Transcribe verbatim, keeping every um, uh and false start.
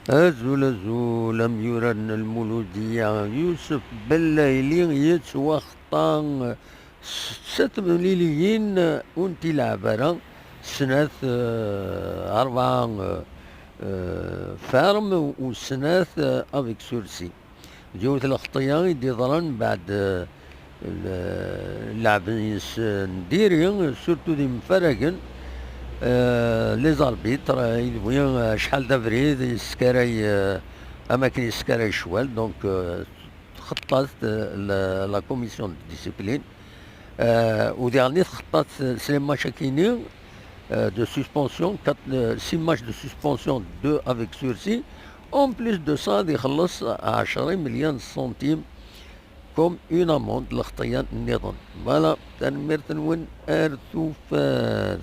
Azul, azul, am yurar n Lmuludiya, Yusef Bellayli yettwaxeṭṭa s sat temliliyin ur n-tilɛeb ara, snat, eh, rebɛa, eh, eh, ferme u snat, eh, avec sursis. D yiwet lxeṭṭa i d-yeḍran mbeɛd, eh, l-, lleɛb-nnes n diri, surtout d imfaragen, eh, les arbitres, eh, yebwi, eh, acḥal d abrid yeskaray, eh, am akken yeskaray ccwal, donc, eh, txeṭṭa-t, eh, la, la commission de discipline. Eh, u diɣen i txeṭṭa-t s les matchs-agi-nni, eh, de suspension, quatre, eh, six matchs de suspension, deux avec sursis. En plus de ça, ad ixelleṣ ɛecra imelyan centimes comme une amende, lxeṭṭa-ya nniḍen. Voilà, tanemmirt-nwen, ar tufat.